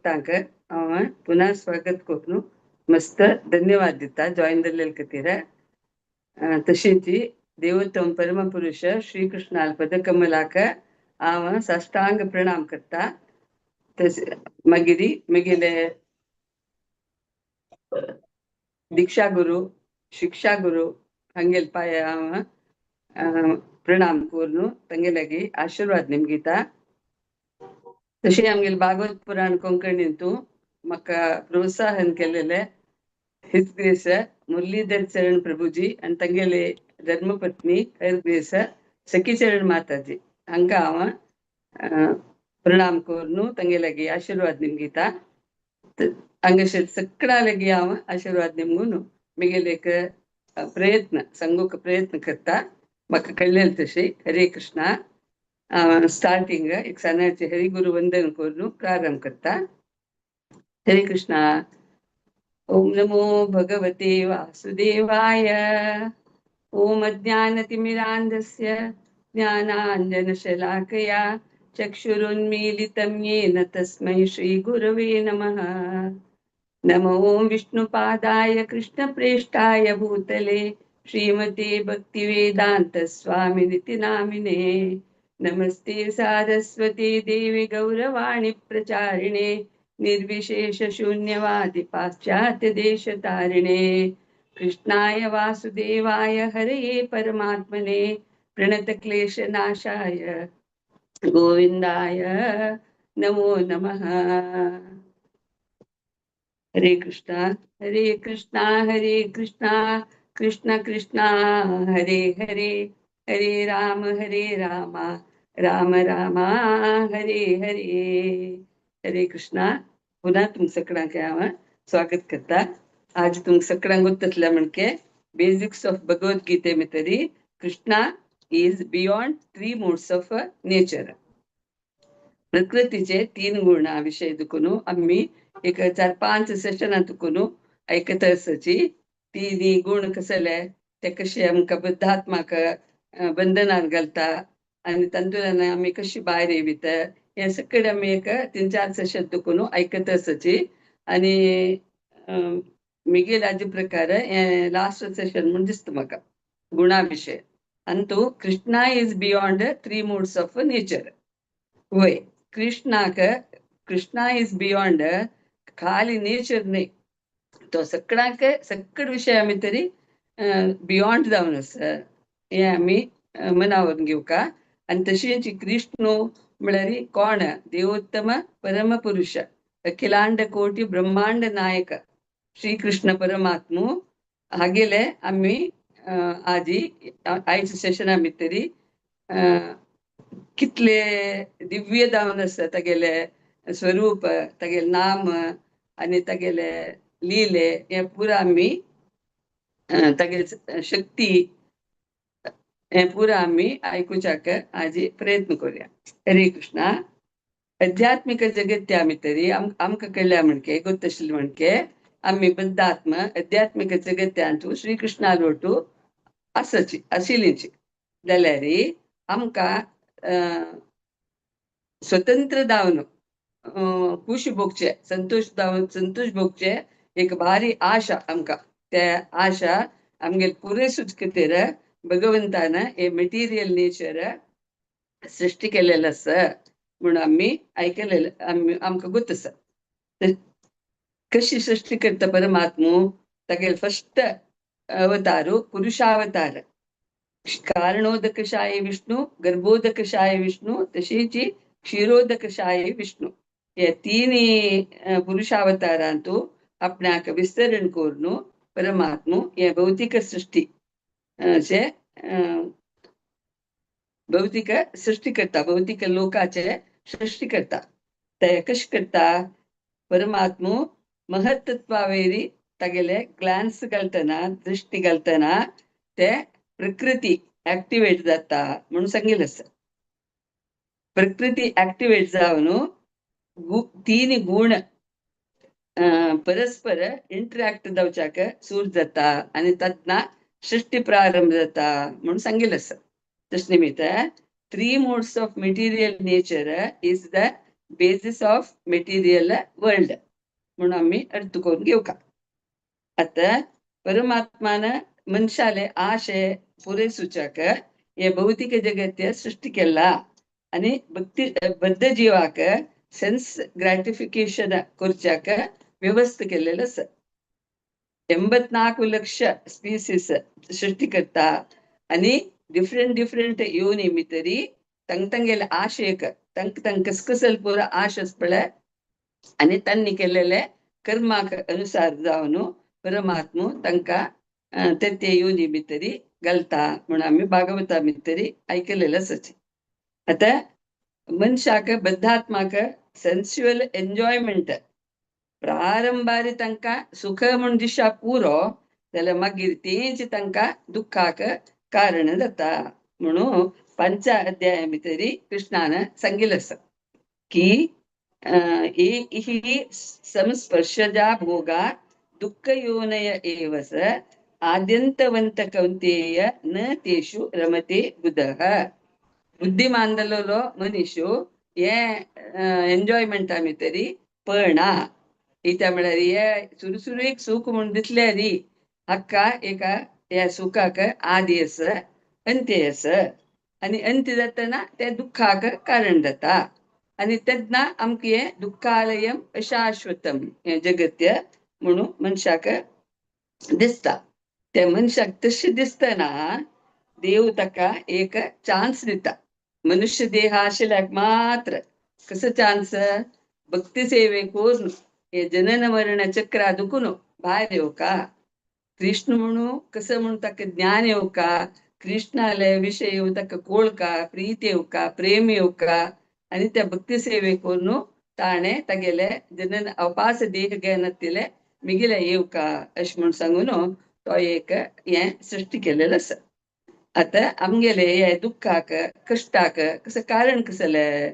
भक्तांक हांव पुनः स्वागत करून मस्त धन्यवाद दिता जॉईन जाल्ले खातीर. तशीच देवोत्तम परमपुरुष श्रीकृष्णाल पदकमलाक हांव साष्टांग प्रणाम करता. तशें मागीर म्हगेले दीक्षा गुरू, शिक्षा गुरू हांगेले पांय हांव प्रणाम करून तांगे लागीं आशिर्वाद निमगिता. तशें आमगेले भागवत पुराण कोंकणींतू म्हाका प्रोत्साहन केलेले his grace Muralidhar Charan Prabhuji आनी तांगेले धर्मपत्नी हर ग्रेस सखीचरण माताजी हांकां हांव प्रणाम करून तांगे लागीं आशिर्वाद निमगिता. हांगासर सगळ्यां लागीं हांव आशिर्वाद निमगून म्हगेले एक प्रयत्न सांगूंक प्रयत्न करता म्हाका कळ्ळेलें तशें. हरे कृष्णा. स्टार्टिंग एक सणाचे हरी गुरु वंदन करून प्रारंभ करता. हरे कृष्णा. ओम नमो भगवते वासुदेवाय. ओम अज्ञानतिमिरान्धस्य ज्ञानाञ्जनशलाकया चक्षुरुन्मीलितं येन तस्मै श्रीगुरवे नमः. नमो ॐ विष्णुपादाय कृष्णप्रेष्ठाय भूतले श्रीमते भक्तिवेदान्तस्वामिनिति नामिने. नमस्ते सारस्वती देवी गौरवाणी प्रचारिणे निर्विशेष शून्यवादी पाश्चात्य देशतारिणे. कृष्णाय वासुदेवाय हरये परमात्मने प्रणतक्लेशनाशाय गोविंदाय नमो नमः. हरे कृष्णा हरे कृष्णा हरे कृष्णा कृष्ण कृष्णा हरे हरे, हरे राम हरे राम राम राम हरे हरे. हरे कृष्णा. पुन्हा तुम सगळ्यांक हांव स्वागत करता. आज तुमकां सगळ्यांक गोत्तसल्या म्हणके बेसिक्स ऑफ भगवद्गीते भितरी Krishna is beyond three modes of nature. प्रकृतीचे तीन गुणा विषय दुखून आम्ही एक चार पांच सेशनां तुकून आयकत आसाची. तीन गुण कसले, ते कशे आमकां बद्धात्माक बंधनात घालता आनी तातूंतल्यान आमी कशी भायर येवीत, हें सगळें आमी एक तीन चार सेशन तुकून आयकत आसाची. आनी म्हगेले हाजे प्रकार हें लास्ट सेशन म्हूण दिसता म्हाका गुणा विशय. Antu Krishna is beyond three modes of nature. वय, कृष्णाक कृष्णा is beyond खाली नेचर न्हय, तो सगळ्यांक सगळे विशया भितरी बियॉन्ड जावन आसा हें आमी मनावर घेवका. आनी तशेंच कृष्ण म्हळ्यार कोण? देवोत्तम परमपुरुष अखिलांड कोटी ब्रह्मांड नायक श्रीकृष्ण परमात्मू हागेले आमी आजी आयच्या सेशना भितरी कितले दिव्य जावन आसा तागेले स्वरूप, तागेले नाम आनी तागेले लिले हें पुरा आमी तागेले शक्ती हें पुरा आमी आयकुच्याक आजी प्रयत्न करुया. हरे कृष्णा. आध्यात्मिक जगत्या भितरी आमकां कळ्ळ्या म्हणके गोत्तशिल्लें म्हणके आमी बद्धात्म आध्यात्मिक जगत्यांतू श्रीकृष्णा लोटू आसाची आशिल्लीची जाल्यार आमकां स्वतंत्र जावन खुशी भोगचे, संतोष जावन संतोष भोगचे एक भारी आशा आमकां. ते आशा आमगेले पुरेसूच खातीर भगवंतान हे मटेरियल नेचर सृष्टी केलेलं आसा म्हणून आमी आयकलेलें, आमी आमकां गोत आसा. कशी सृष्टी करता परमात्मू? तागेले फस्ट अवतारू पुरुषावतार. कारणोदकशायी विष्णू, गर्भोदकशायी विष्णू, तशीच क्षीरोदकशायी विष्णू. हे तिनी पुरुषावतारांतू आपणाक विस्तरण करून परमात्मू हे भौतिक सृष्टी चे भौतिक सृष्टी करता, भौतिक लोकाचे सृष्टी करता. ते कशें करता? परमात्मू महत्त्वावेरी तागेले ग्लान्स घालतना, दृष्टी घालतना ते प्रकृती ऍक्टिवेट जाता म्हणून सांगिल्लें आसा. प्रकृती ऍक्टिवेट जावन तीन गुण परस्पर इंटरॅक्ट जावच्याक सुरू जाता आनी ततना सृष्टी प्रारंभ जाता म्हणून सांगिल्लें आसा. तशें निमित्त three modes of material nature is the basis of material world म्हणून आमी अर्थ करून घेवका. आतां परमात्मान मनशाले आशे पुरयसूच्याक हे भौतिक जगत्य सृष्टी केला आनी भक्ती बद्ध जिवाक सेन्स ग्रॅटिफिकेशन करच्याक व्यवस्था केल्लेलं आसा. 84 लक्ष स्पीसीस सृष्टी करता आनी डिफरंट डिफरंट योनी भितरी तांक तांगेले आशेक तांक तांक कसकसल पुरो आश आसपळय आनी तांणी केलेले कर्माक अनुसार जावन परमात्मो तांकां ते ते योनी भितरी घालता म्हूण आमी भागवता भितरी आयकलेलें आसाचें. आतां मनशाक बद्धात्माक सेन्सुअल एन्जॉयमेंट प्रारंभारी तांकां सुख म्हूण दिशा पुरो जाल्यार मागीर तेंच तांकां दुख्खाक कारण जाता म्हणून पंच अध्याया भितरी कृष्णान सांगिल्लें आसा की ही संस्पर्शजा भोगा दुःख योनय एव स आद्यंतवंत कौंतेय न तेषु रमते बुधः. बुद्धिमान जाल्लो मनीस हे एन्जॉयमेंटा भितरी पळना. कित्याक म्हळ्यार हे सुरसुरीक सूख म्हूण दिसल्यार हाका एका ह्या सुखाक आदी आसा अंत्य आसा आनी अंत्य जातना ते दुख्खाक कारण जाता आनी तेन्ना आमकां हें दुख्खालयम अशाश्वतम हें जगत्य म्हणून मनशाक दिसता. त्या मनशाक तशें दिसतना देव ताका एक चान्स दिता. मनुष्य देह आशिल्ल्याक मात्र कसो चान्स? भक्ती सेवे करून हे जनन मरण चक्रा दुखून भायर येवका, कृष्ण म्हणू कसं म्हूण ताका ज्ञान येवका, कृष्णाले विशय येवन ताका कोळका, प्रीत येवका, प्रेम येवका आनी त्या भक्ती सेवे करून ताणें तागेले जनन अवपास देह घेनातिले मिगेले येवका अशें म्हूण सांगून तो एक हें सृश्टी केलेलें आसा. आतां आमगेले हे दुख्खाक कश्टाक कसं कारण कसलें?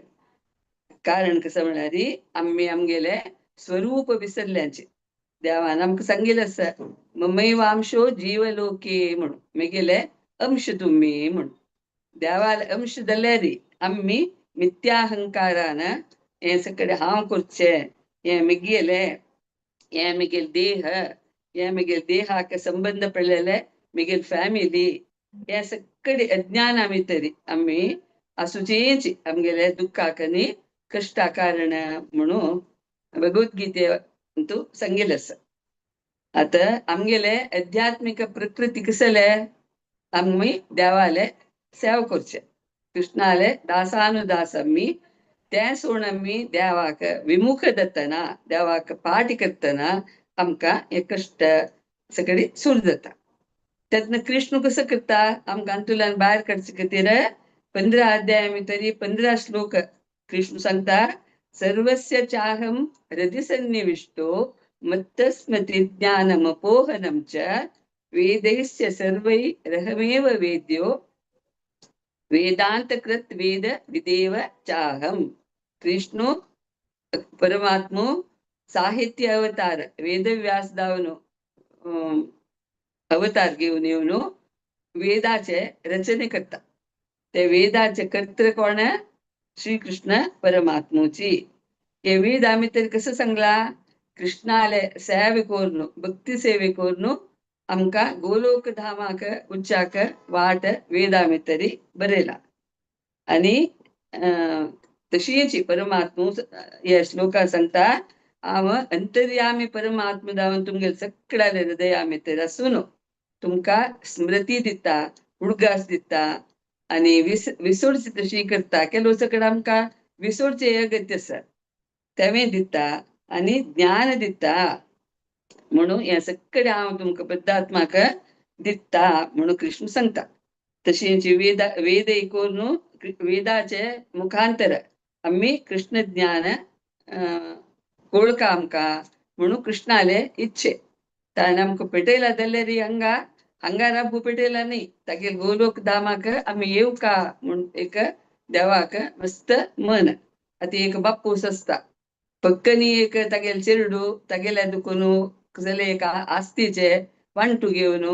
कारण कसं म्हळ्यार आमी आमगेले स्वरूप विसरल्याचे. देवान आमकां सांगिल्लें आसा ममैवांशो जीवलोके म्हणून मिगेले अंश तुमी म्हणून. देवाले अंश जाल्यार आमी मिथ्याहंकारान हें सगळें हांव करचें, हें मिगेलें, हें मिगेल देह, हें मिगेल देहाक संबंद पडलेले मिगेल फॅमिली, हें सगळे अज्ञाना भितरी आमी आसूचेच आमगेले दुख्खाक आनी कश्टा कारण म्हणून भगवद्गीतेंतू सांगिल्लें आसा. आतां आमगेले आध्यात्मीक प्रकृती कसले? आमी देवाले सेवा करचे, कृष्णाले दासानुदास आमी. तें सोडून आमी देवाक विमुख जातना, देवाक पाटी करतना आमकां हे कश्ट सगळी सुरू जाता. तेन्ना कृष्ण कसो करता आमकां हातूंतल्यान भायर काडचे खातीर 15 अध्याय भितरी 15 श्लोक कृष्ण सांगता, सर्वस्य चाहं हृदि सन्निविष्टो मत्तस्मृति ज्ञानमपोहनं च वेदैश्च सर्वैरहमेव वेद्यो वेदांतकृत वेद विदेव चाहं. कृष्णु परमात्मो साहित्य अवतार वेदव्यास दावन अवतार घेवन येवन वेदाचे रचने करता. ते वेदाचे कर्तृ कोण? श्रीकृष्ण परमात्मोची. हे वेद आमी तरी कसं सांगला? कृष्णाले सेवे करून भक्ती सेवे करून आमकां गोलोक धामाक उच्चाक वाट वेदा तरी बरयला. आनी तशीच परमात्मो ह्या श्लोका सांगता, हांव अंतर्यामी परमात्म जावन तुमगेले सगळ्याले हृदया भितर आसून तुमकां स्मृती दिता, उडगास दिता आनी विसोडची तशी करता. केलो सगळें आमकां विसोडचें अगत्य आसा तेंवूय दिता आनी ज्ञान दिता. म्हणून हें सगळें हांव तुमकां बद्धात्माक दिता म्हणून कृष्ण सांगता. तशीच वेदा वेद करून वेदाचे मुखांतर आमी कृष्ण ज्ञान कोळका आमकां म्हणून कृष्णाले इच्छे. ताणें आमकां पेटयला जाल्यार हांगा हांगा राबू पेटयला न्ही, तागेर गोलोक धामाक आमी येवका म्हूण एक देवाक मस्त मन. आतां एक बापूस आसता पक्कनी एक तागेले चेरडू तागेल्या दुखून कसले एक आस्तीचे वांटू घेवन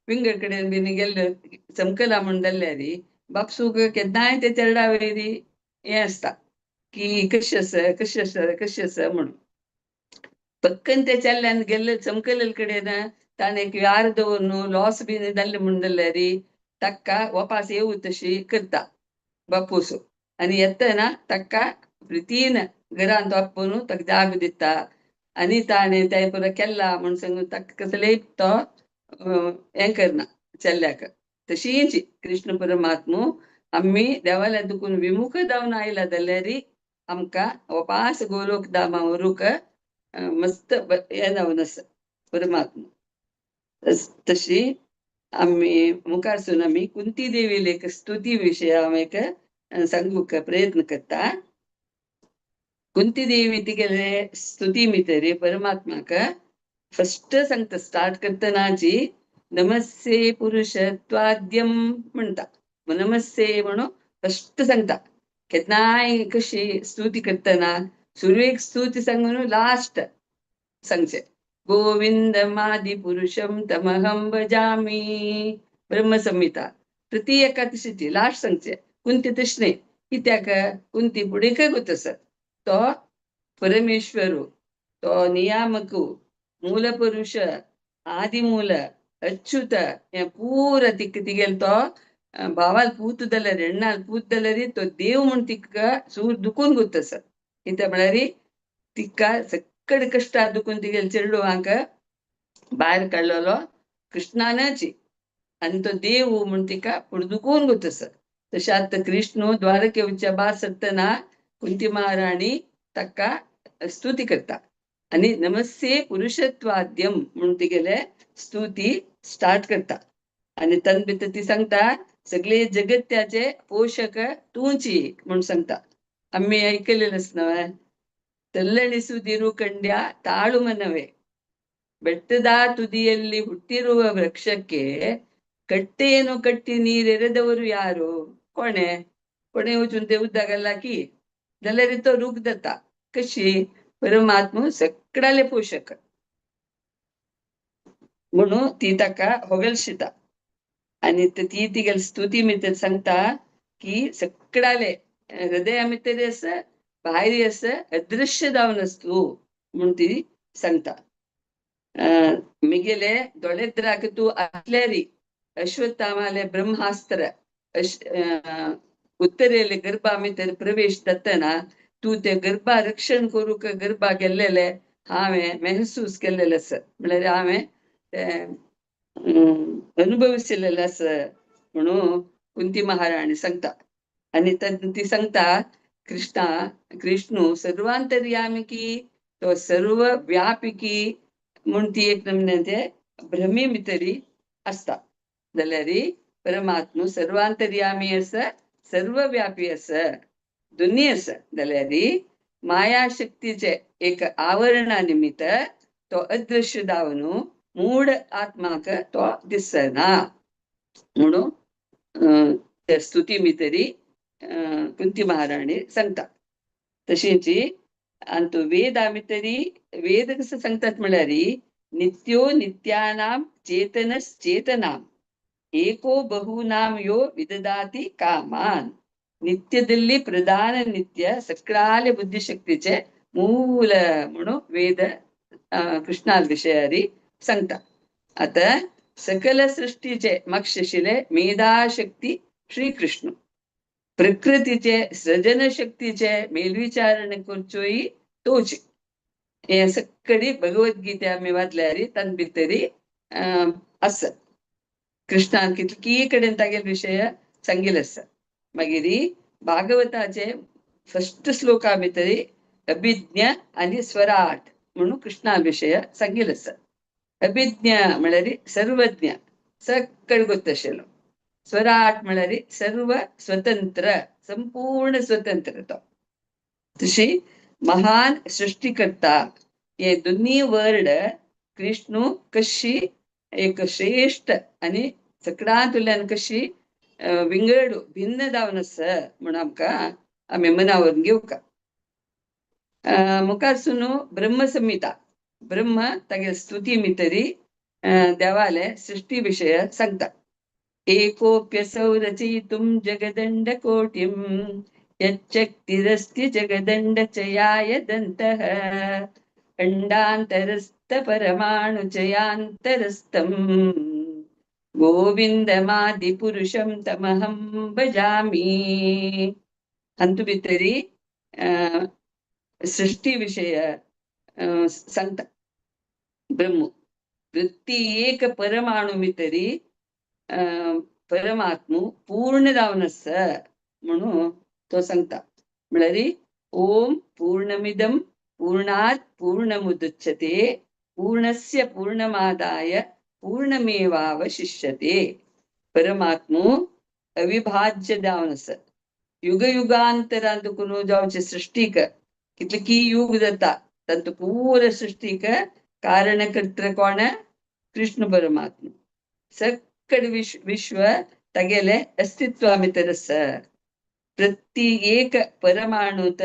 विंगड कडेन बीन गेल्ले चमकला म्हूण जाल्यार बापसूक केन्नाय ते चेरडा वयरी हें आसता की कशी आसा कशी आसा कशी आसा म्हणून. पक्कन ते चेल्ल्यान गेल्ले चमकलेले कडेन ताणें यार दवरून लॉस बीन जाल्ले म्हूण जाल्यार ताका वापास येवू तशी करता बापूस. आनी येतना ताका प्रितीन घरांत आपोवन ताका जाग दिता आनी ताणें तें पुरो केला म्हूण सांगून ताका कसलेय तो हें करना चेल्ल्याक. तशीच कृष्ण परमात्मू आमी देवाल्या दुखून विमुख जावन आयला जाल्यार आमकां वापास गोलोक धामा व्हरूंक मस्त हें जावन आसा परमात्मा. तशी आमी मुखारसून आमी कुंती देवीले एक स्तुती विशय हांव एक सांगूंक प्रयत्न करता. कुंती देवी तिगेले स्तुती भितर परमात्माक फस्ट सांगता, स्टार्ट करतनाची नमस्ते पुरुषत्वाद्यम म्हणटा. नमस्ते म्हणून फस्ट सांगता. केन्नाय कशी स्तुती करतना सुरवेक स्तुती सांगून लास्ट सांगचें गोविंदमादि पुरुषम तमहं भजामि ब्रह्मसंहिता. प्रति एका तशीची लास्ट सांगचें. कुंती तशें न्ही, कित्याक कुंती फुडें गोत आसा तो परमेश्वरू, तो नियामकू, मूलपुरुष, आदिमूल, अच्युत हें पूरा तिका तिगेलो तो भावाल पूत जाल्यार एण्णाल पूत जाल्यार तो देव म्हूण तिका सूर दुखून गोत आसा. कित्याक म्हळ्यार तिका सक्कड कश्टां दुखून तिगेले चेडवांक भायर काडलेलो कृष्णानच आनी तो देव म्हूण तिका दुखून गोत आसा. तशें आतां कृष्ण द्वारकेच्या भायर सरतना कुंती महाराणी ताका स्तुती करता आनी नमस्ते पुरुषत्वाद्यम म्हूण तिगेले स्तुती स्टार्ट करता. आनी तन भितर ती सांगता सगळे जगत्याचे पोषक तूंची म्हूण सांगता. आमी ऐकलेलें आसा न्हय, ತಲ್ಲಣಿಸುದಿರು ಕಂಡ್ಯ ತಾಳು ಮನವೇ, ಬೆಟ್ಟದ ತುದಿಯಲ್ಲಿ ಹುಟ್ಟಿರುವ ವೃಕ್ಷಕ್ಕೆ ಕಟ್ಟೆಯನ್ನು ಕಟ್ಟಿ ನೀರೆರೆದವರು ಯಾರು? ಕೊಣೆ ಕೊಣೆ वचून उद्दागल्ला की जाल्यार तो रूख जाता. कशी परमात्मा सगळ्याले पोषक म्हणून ती ताका होगळशिता. आनी ती तिगेली स्तुती भितर सांगता की सगळ्याले हृदया भितर आसा भायर आसा अदृश्य जावन आस तूं म्हूण ती सांगता. मिगेले दोळेद्राक तूं आसल्यारी अश्वत्थामाले ब्रह्मास्त्र उत्तरेले गर्भा भितर प्रवेश जातना तूं ते गर्भा रक्षण करूंक गर्भा गेल्लेले हांवें महसूस केल्लेलें आसा, म्हळ्यार हांवें तें अनुभविसलेलें आसा म्हणून कुंती महाराणी सांगता. आनी ती सांगता कृष्णा कृष्णू सर्वांतर्यामी की तो सर्व व्यापी की म्हूण ती एक नमुने ते भ्रमी भितरी आसता. जाल्यार परमात्मा सर्वांतर्यामी आसा, सर्वव्यापी आसा, दोन्ही आसा. जाल्यार मायाशक्तीचे एक आवरणा निमित्त तो अदृश्य जावन मूढ आत्माक तो दिसना म्हणून ते स्तुती भितरी कुंती महाराणी सांगता. तशीच आनी तो वेदा भितरी वेद कसो सांगतात म्हळ्यार नित्यो नित्यानाम चेतनश्चेतनाम एको बहूनाम यो विददाती कामान. नित्यದಲ್ಲಿ प्रधान नित्य सगळ्याले बुद्धिशक्तीचे मूल म्हणून वेद कृष्णा विषयारी सांगता. आता सकल सृष्टीचे मक्षशिले मेधाशक्ती श्रीकृष्ण, प्रकृतीचे सृजन शक्तीचे मेलविचारण करचोय तोच. हे सगळी भगवद्गीते आमी वाचल्यार तान भितरी आसा. कृष्णान कितकी कडेन तागेले विशय सांगिल्ले आसा. मागीर भागवताचे फस्ट श्लोका भितरी अभिज्ञ आनी स्वराट म्हणून कृष्णा विशय सांगिल्ले आसा. अभिज्ञ म्हळ्यार सर्वज्ञ, सगळ गोत आशिल्लो. स्वराट म्हळ्यार सर्व स्वतंत्र, संपूर्ण स्वतंत्र तो. तशी महान सृष्टिकर्ता हे दोन्ही वर्ड कृष्णू कशी एक श्रेष्ठ आनी सगळ्यांतल्यान कशी विंगड भिन्न जावन आसा म्हूण आमकां आमी मनावर घेवका. मुखारसून ब्रह्मसंहिता, ब्रह्म तागे स्तुती भितरी देवाले सृष्टी विशय सांगता. एकोप्यसौ रचयितुं जगदण्डकोटिं यच्चक्तिरस्ति जगदण्डचयायदन्तः अंडांतरस्थ परमाणुचयांतरस्थं गोविंदमादिपुरुषं तमहं भजामि. हातूंत भितरी सृष्टी विशय सांगता ब्रह्म. प्रति एक परमाणु भितरी परमात्मू पूर्ण जावन आसा म्हणून तो सांगता. म्हळ्यार ओम पूर्णमिदं पूर्णात् पूर्णमुदच्यते पूर्णस्य पूर्णमादाय पूर्णमेवावशिष्यते. परमात्मू अविभाज्य जावन आसा. युग युगांतरान तुकून जावचे सृष्टीक कितले की युग जाता, तांतू पुरा सृष्टीक कारणकर्तृ कोण? कृष्ण परमात्मा. सक्कड विश्व विश्व तागेले अस्तित्वा भितर आसा. प्रति एक परमाणूत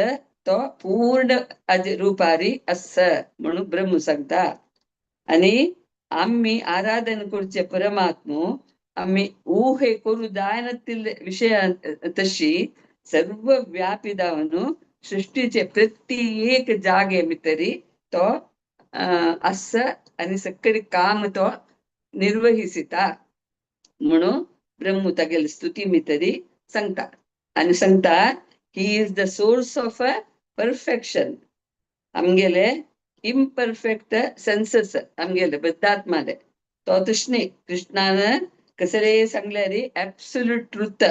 तो पूर्ण रुपारी आसा म्हणून ब्रह्म सांगता. आनी आमी आराधन करचे परमात्मो आमी ऊहे करू जायनातिल्ले विशय तशी सर्व व्यापी जावन सृष्टीचे प्रति एक जागे भितरी तो आसा आनी सक्कडी काम तो निर्वहिसिता म्हणून ब्रह्म तागेली स्तुती भितरी सांगता. आनी सांगता, he is the source of a perfection. आमगेले इम्परफेक्ट सेन्सेस आमगेले बद्धात्माले तो तशें न्ही. कृष्णान कसले सांगल्यार ऍब्सोल्यूट ट्रुथ,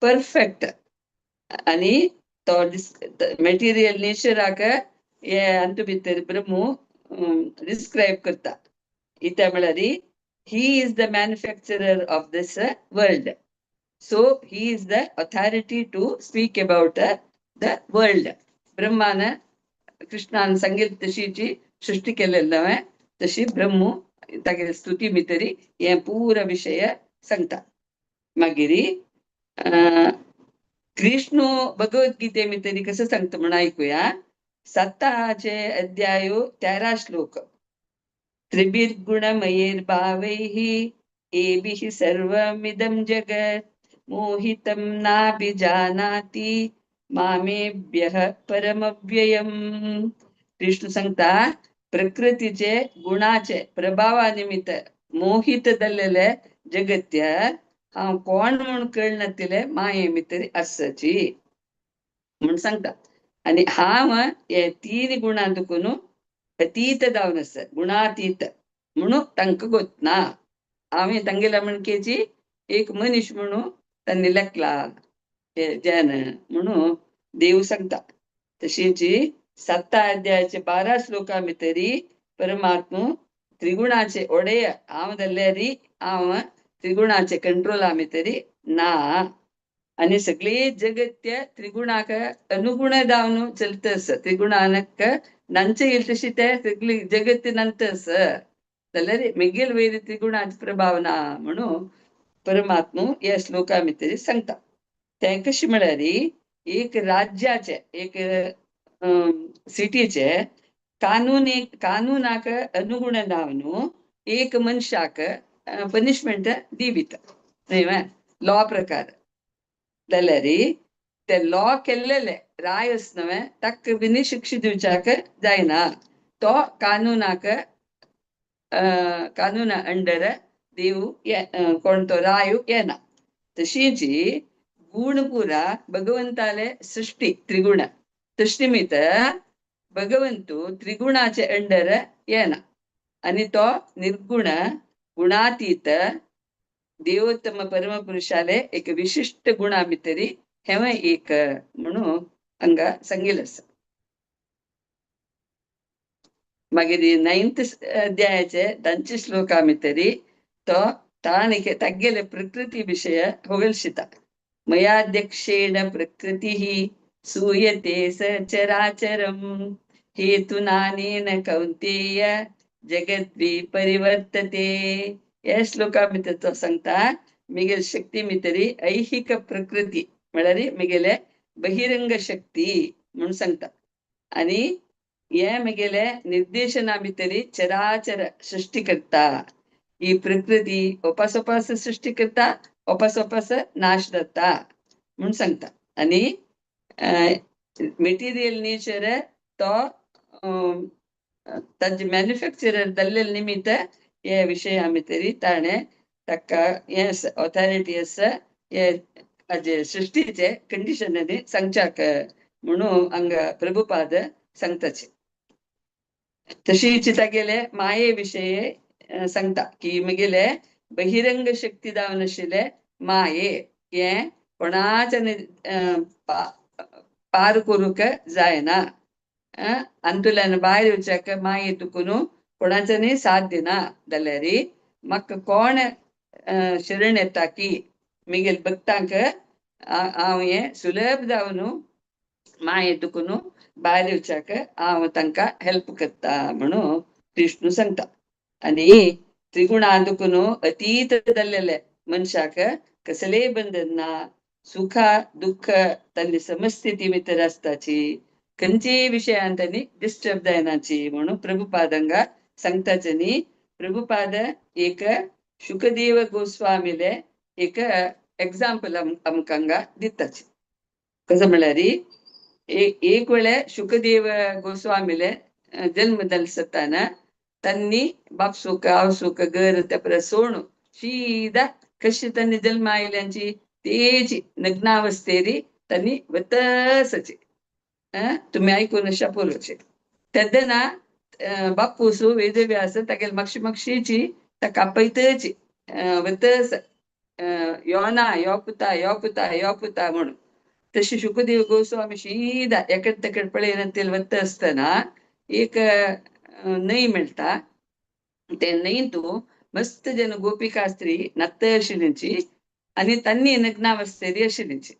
परफेक्ट. आनी तो मटेरियल नेचराक हे हातूंत भितर ब्रह्म डिस्क्रायब करता. कित्या म्हळ्यार he is the manufacturer of this world, so he is the authority to speak about the world. ब्रह्मान कृष्णान सांगितले तशीची सृष्टी केलेली नव्हे, तशी ब्रह्म तागेले स्तुती भितरी हे पुरा विशय सांगता. मागीर कृष्ण भगवद्गीते भितरी कसं सांगता म्हणून ऐकूया. 7चे अध्याय 13 श्लोक. त्रिभिर्गुणमयैर्भावैः एभिः सर्वमिदं जगत् मोहितं नाभिजानाति मामेभ्यः परमव्ययम्. कृष्ण सांगता, प्रकृतीचे गुणाचे प्रभावानिमित्त मोहित जाल्लेले जगत्य हांव कोण म्हूण कळनातिले माये भितर आसाची म्हूण सांगता. आनी हांव हे तीन गुणां दुखून अतीत जावन आसा, गुणातीत म्हणून तांकां गोतना. हांवें तांगेल्या म्हणकेची एक मनीस म्हणून तांणी लेखला हे जन म्हणून देव सांगता. तशीच 7 अध्यायाचे 12 श्लोका भितरी परमात्मा त्रिगुणाचे ओडेय हांव जाल्यारी हांव त्रिगुणाचे कंट्रोला भितरी ना आनी सगळे जगत्य त्रिगुणाक अनुगुण जावन चलत आसा. त्रिगुणाक नंचे येयल तशी ते सगळी जगत्य नंत आसा, जाल्यार मेगेल वयर त्रिगुणाचे प्रभाव ना म्हणून परमात्मा ह्या श्लोका भितरी सांगता. तें कशें म्हळ्यार एक राज्याचे एक सिटीचे कानून, एक कानूनाक अनुगुण जावन एक मनशाक पनिशमेंट दिविता न्हय, लॉ प्रकार. जाल्यार ते लॉ केल्लेले रायस न्हय ताका बीन शिक्षा दिवच्याक जायना. तो कानूनाक कानूना अंडर देव कोण तो रायू येना. तशीच गुण पुरा भगवंताले सृष्टी त्रिगुण तश निमित्त भगवंतु त्रिगुणाचे अंडर येना आणि तो निर्गुण गुणातीत देवोत्तम परमपुरुषाले एक विशिष्ट गुणा भितरी हेंवूय एक म्हणून हांगा सांगिल्लें आसा. मागीर 9th अध्यायाचे 10 श्लोका भितरी तो ताणें तागेले प्रकृती विशय होगळशिता. मयाध्यक्षेण प्रकृतिः सूयते सचराचरं हेतुनानेन कौन्तेय जगद्वि परिवर्तते. ह्या श्लोका भितर तो सांगता, मिगेल शक्ती भितरी ऐहिक प्रकृती म्हळ्यार मिगेले बहिरंग शक्ती म्हणून सांगता. आनी हे मिगेले निर्देशना भितरी चराचर सृष्टी करता. ही प्रकृती ओपास ओपास सृष्टी करता, ओपास ओपास नाश जाता म्हणून सांगता. आनी मटेरियल नेचर तो ताजे मॅन्युफॅक्चरर जाल्ले निमित्त हे विशया भितरी ताणें ताका हें ऑथॉरिटी आसा हे हाजे सृश्टीचे कंडिशनांनी सांगच्याक म्हणून हांगा प्रभुपाद सांगताचे. तशीच तागेले माये विशये सांगता की म्हगेले बहिरंग शक्ती जावन आशिल्ले माये हें कोणाच्यान पार करूंक जायना, अंतुल्यान भायर वचच्याक माये तुकून कोणाच्यानूय साध्य ना जाल्यार म्हाका कोण शरण येता की म्हगेले भक्तांक हांव हें सुलभ जावन माये तुकून भायर वचच्याक हांव तांकां हेल्प करता म्हणून कृष्ण सांगता. आनी त्रिगुणा दुखून अतीत जाल्लेले मनशाक कसलेय बंधन ना, सुख दुःख तांणी समस्थिती भितर आसताची, खंयचेय विशयान तांणी डिस्टर्ब जायनाची म्हणून प्रभुपाद हांगा सांगताचे. न्ही प्रभुपाद एक शुकदेव गोस्वामीले एक एग्जाम्पल आमकां हांगा दिताचे. कसो म्हळ्यार एक वेळे शुकदेव गोस्वामीले जन्म जाले आसतना तांणी बापसूक आवसूक घर त्या परस सोणू शीदा कशी तांणी जल्म आयल्यांची तेची नग्नावस्थेरी तांणी वतसची तुमी आयकून अशा पुरोचे. तेन्ना बापूसू वेदव्यास तागेले मागशी मागशीची ताका आपयतची वतस यो ना यो पुता यो पुता यो पुता म्हणून. तशी शुकदेव गोस्वामी शीदा एकडे तेकड पळयना तेल वता आसतना एक न्हंय मेळटा, ते न्हंयतू मस्त जन गोपिका स्त्री नत्त आशिल्लीची आनी तांणी नग्नावस्थेरी आशिल्लीची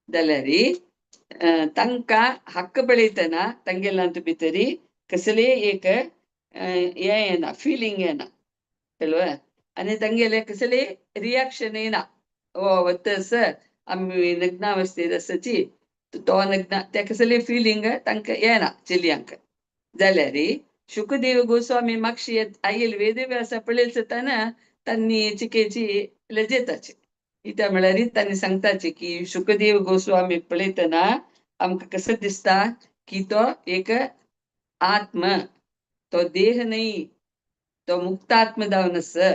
जाल्यार तांकां हक्क पळयतना तांगेल्यांत भितरी कसलेय एक हें येना, फिलींग येना कळ्ळें, आनी तांगेले कसलेय रिएक्शन येना. ओ वतस आमी नग्नावस्थेर आसाची तो नग्न ते कसले फिलींग तांकां येना चलयांक. जाल्यार शुकदेव गोस्वामी मागशी आयल वेदव्यासा पळयले आसतना तांणी चिकेची लजेताची. कित्याक म्हळ्यार तांणी सांगताची की शुकदेव गोस्वामी पळयतना आमकां कसो दिसता की तो एक आत्म, तो देह न्हय, तो मुक्तात्म जावन आसा.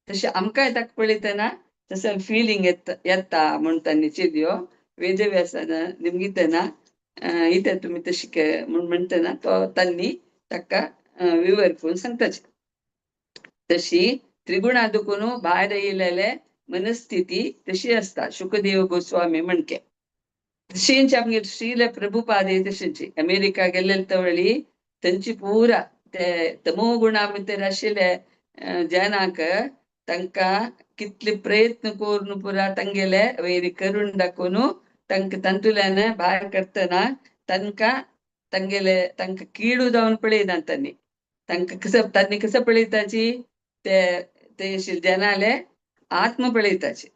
तशें आमकांय ताका पळयतना तसो फिलींग येता म्हूण तांणी चेडयो वेदव्यासान निमगितना इथे तुमी तशें म्हूण म्हणटना तो तांणी ताका विवर करून सांगताचे. तशी त्रिगुणा दुखून भायर येयलेले मनस्थिती तशी आसता शुकदेव गोस्वामी म्हणके. तशींच आमगेर श्रील प्रभुपादे तशींची अमेरिका गेल्ले तवळी थंयची पुरा ते तमो गुणा भितर आशिल्ले जनांक तांकां कितले प्रयत्न करून पुरा तांगेले वयर करून दाखोवन तांकां तांतुल्यान भायर काडटना तांकां तांगेले तांकां किडू जावन पळयना तांणी, तांकां कसो तांणी कसो पळयताची ते ते जनाले आत्म पळयताची.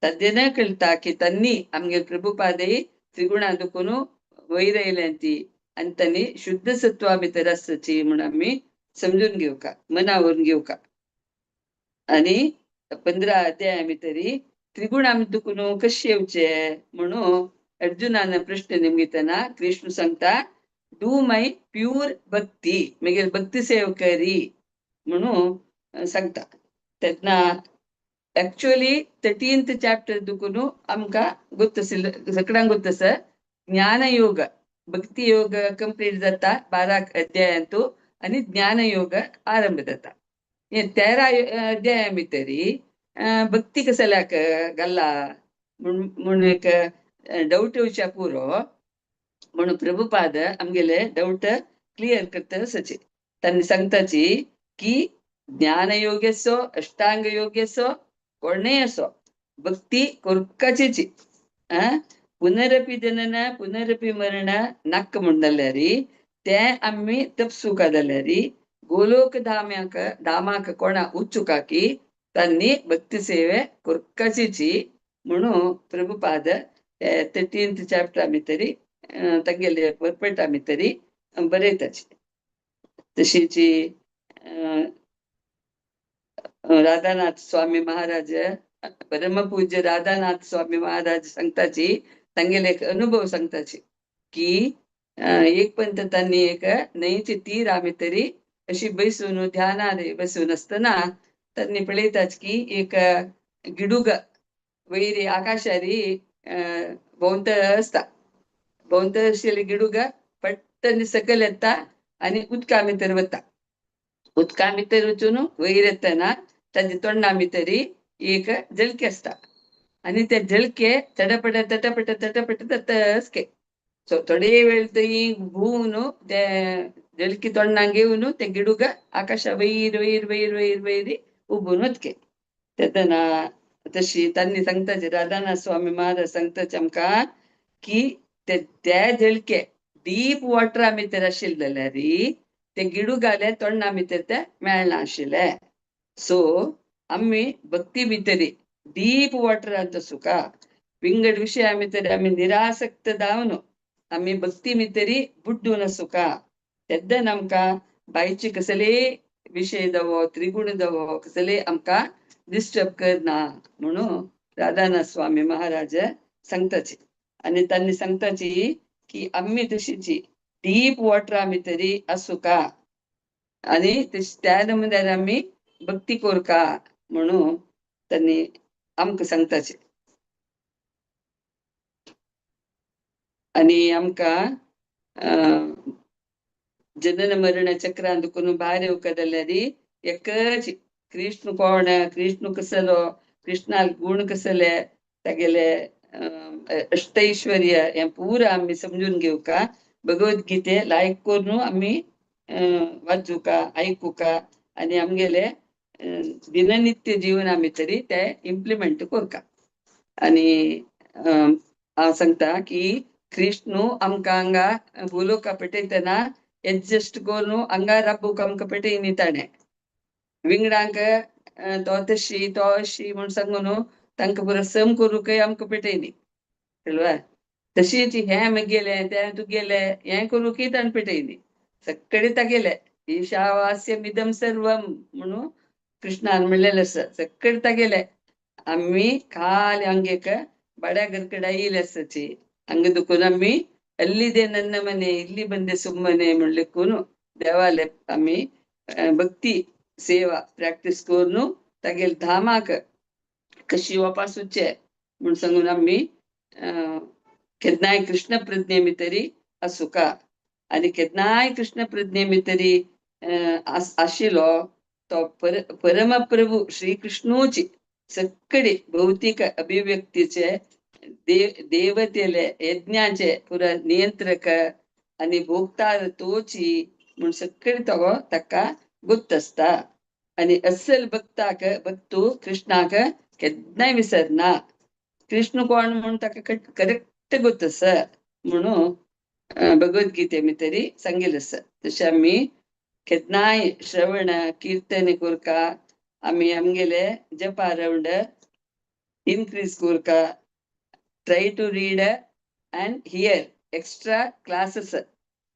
ताजें कळटा की तांणी आमगेर प्रभुपादय त्रिगुणा दुखून वयर आयल्या आनी तांणी शुद्ध सत्वा भितर आसची म्हूण आमी समजून घेवका, मनावरून घेवका. आनी 15 अध्याया भितरी त्रिगुणा दुखून कशें येवचे म्हणून अर्जुनान प्रश्न निमगितना कृष्ण सांगता do my pure भक्ती, मागीर भक्ती सेव करी म्हणून सांगता. तेन्ना एक्चुअली 13th chapter दुखून आमकां गोत्त सगळ्यांक गोत्त आसा ज्ञानयोग भक्ती योग कंप्लीट जाता 12 अध्यायांतू आनी ज्ञानयोग आरंभ जाता. हे 13 अध्याया भितरी भक्ती कसल्याक घाला म्हूण एक डावट येवच्या पुरो म्हणून प्रभुपाद आमगेले डावट क्लियर करता आसाची. तांणी सांगताची की ज्ञानयोग असो अष्टांग योग असो कोणय असो भक्ती करपाचीची पुनरपी जनन पुनरपी मरण नाका म्हूण जाल्यार ते आमी तपसुका जाल्यार गोलोक धाम्याक धामाक कोणा उच्चुका की तांणी भक्ती सेवे करपाचीची म्हणून प्रभुपाद 13th chapter भितरी तांगेले परपटा भितरी बरयताची. तशीच राधानाथ स्वामी महाराज परमपूज्य राधानाथ स्वामी महाराज सांगताची तांगेले एक अनुभव सांगताची. की एक पंत तांणी एक न्हंयचे तीर आमी तरी अशी बसून ध्यानार बसून आसतना तांणी पळयताच की एक गिडूग वयर आकाशारी भोंवत आसता. भोंवत आशिल्ले गिडूग पट्टन सकयल येता आनी उदका भितर वता. उदका भितर वचून वयर येतना ताजे तोंडा भितरी एक जळके आसता आनी ते जळके तडपट तटपट तटपट जाता. सो थोडे वेळ थंय भोंवून ते जळकी तोंडाक घेवन ते गिडूग आकाशा वयर वयर वयर वयर वयर उबून वतके. तेन्ना तशी तांणी सांगताचे राधानाथ स्वामी महाराज सांगताचे आमकां की ते ते झळके डीप वॉटरा भितर आशिल्ले जाल्यार ते गिडुगाले तोंडा भितर ते मेळना आशिल्ले. सो आमी भक्ती भितरी डीप वॉटरांत सुखा विंगड विशया भितर आमी निरासक्त जावन आमी भक्ती भितरी बुड्डून आसूका. तेन्ना आमकां बायचे कसले विशय जावो त्रिगुण जावो कसले आमकां डिस्टर्ब करना म्हणून राधानाथ स्वामी महाराज सांगताचे. आनी तांणी सांगताची की आमी तशीची डीप वॉटरा भितरी आसूका आनी त्या नमुन्यार आमी भक्ती कोरका म्हणून तांणी आमकां सांगताचे. आनी आमकां जनन मरण चक्रान दुखून भायर येवका जाल्यार एकच कृष्ण कोण, कृष्ण कसलो, कृष्णाल गुण कसले, तागेले अष्टैश्वर्य हें पुरा आमी समजून घेवका. भगवद्गीते लायक करून आमी वाचुका आयकुका आनी आमगेले दिननित्य जीवना भितरी ते इम्प्लिमेंट करका. आनी हांव सांगता की कृष्णू आमकां हांगा भुलोका पेटयतना एडजस्ट करून हांगा राबूक आमकां पेटयनी ताणें विंगडांक तो तशी तो अशी म्हूण सांगून तांकां पुरो सम करूंकय आमकां पेटयनी. कळ्ळें? तशीच हें म्हगेलें तें तुगेलें हें करूंकय ताणें पेटयनी. सगळे तागेलें ईशावास्यमिदं सर्वम म्हणून कृष्णान म्हणलेलें आसा. सगळे तागेलें. आमी खाली हांगेक बड्या घरकडे आयिल्ले आसाची हांगा दुखून आमी ಅಲ್ಲಿದೆ ನನ್ನ ಮನೆ ಇಲ್ಲಿ ಬಂದೆ ಸುಮ್ಮನೆ म्हणलेकून देवाले आमी भक्ती सेवा प्रॅक्टीस करून तागेले धामाक कशी वापस वचचें म्हूण सांगून आमी केन्नाय कृष्ण प्रज्ञे भितरी आसूका. आनी केन्नाय कृष्ण प्रज्ञे भितरी आशिल्लो तो परमप्रभू श्रीकृष्णूची सगळे भौतिक अभिव्यक्तीचे देवतेले यज्ञाचे पुरा नियंत्रक आनी भोक्तार तोची म्हूण सगळे तो ताका गुप्त आसता. आनी अस्सल भक्ताक भक्तू कृष्णाक केन्नाय विसरना. कृष्ण कोण म्हूण ताका करेक्ट गोत आसा म्हणून भगवद्गीते भितरी सांगिल्लें आसा. तशें आमी केन्नाय श्रवण कीर्तन करका, आमी आमगेले जपा रावंड इनक्रीज करका. Try to read and hear extra classes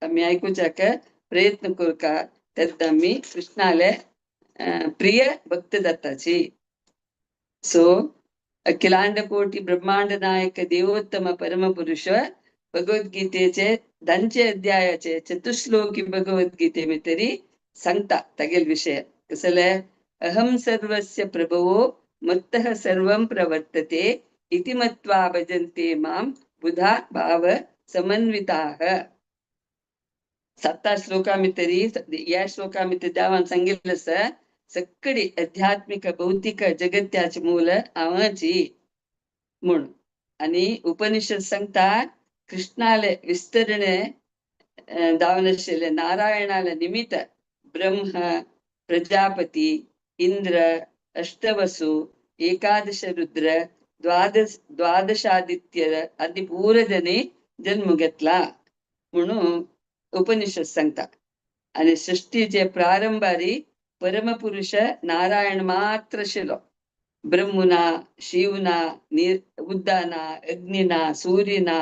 आमी आयकुच्याक प्रयत्न करका. तेन्ना आमी कृष्णाले प्रिय भक्त जाताची. सो अखिलांड कोटी ब्रह्मांड नायक देवोत्तम परमपुरुष भगवद्गीतेचे 10 अध्यायाचे चतुश्लोकी भगवद्गीते भितरी सांगता तागेले विशय कसले. अहं सर्वस्य प्रभवो मत्तः सर्वं प्रवर्तते इति मत्वा भजन्ते मां बुधा भाव समन्विताः. 7 श्लोका भितरी ह्या श्लोका भितर देवान सांगिल्लें आसा सगळी आध्यात्मिक भौतिक जगत्याचे मूल हांवची म्हूण. आनी उपनिषद सांगता कृष्णाले विस्तरणे जावन आशिल्ले नारायणाले निमित्त ब्रह्म प्रजापती इंद्र अष्टवसु एकादश रुद्र द्वादशादित्य आदी पूरजनी जन्म घेतला म्हणून उपनिषद सांगता. आनी सृष्टीचे प्रारंभारी परमपुरुष नारायण मात्र आशिल्लो. ब्रह्मना शिवना उद्दाना अग्निना सूर्यना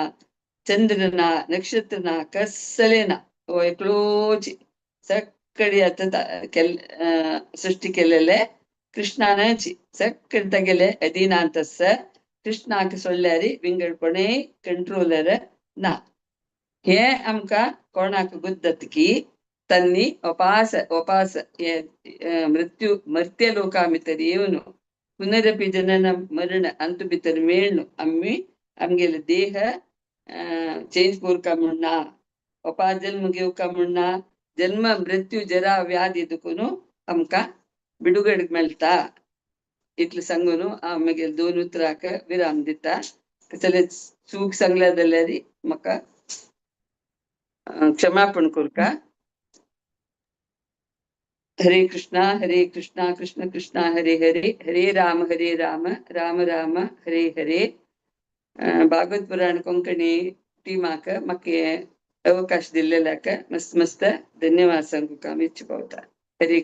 चंद्रना नक्षत्रना कसले ना हो एकलोच सगळे आतां सृष्टी केलेले कृष्णानची सगळे तागेले अधीनांत आसा. कृष्णाक सोडल्यार विंगडपणे कंट्रोलर ना. हे आमकां कोणाक गुद्दत की तन्नी उपास उपास हे मृत्यु मर्त्य लोका भितर येवन पुनरपी जनन मरण अंतु भितर मेळनु आमी आमगेले देह चेंज कोरका म्हूण ना, ಒಪಾ ಜನ್ಮ घेवका म्हूण ना, ಜನ್ಮ ಮೃತ್ಯು ಜರಾ ವ್ಯಾಧಿ दुखून आमकां बिಡುಗಡೆ मेळटा. इतलें सांगून हांव मागीर दोन उतराक विराम दिता. कसले चूक सांगल्या जाल्यार म्हाका क्षमापण कोरका. हरे कृष्णा हरे कृष्णा कृष्ण कृष्णा हरे हरे, हरे राम हरे राम राम राम हरे हरे. भागवत पुराण कोंकणी टीमाक म्हाका अवकाश दिल्लेल्याक मस्त मस्त धन्यवाद सांगूंक हांव इच्छा पावता. हरे.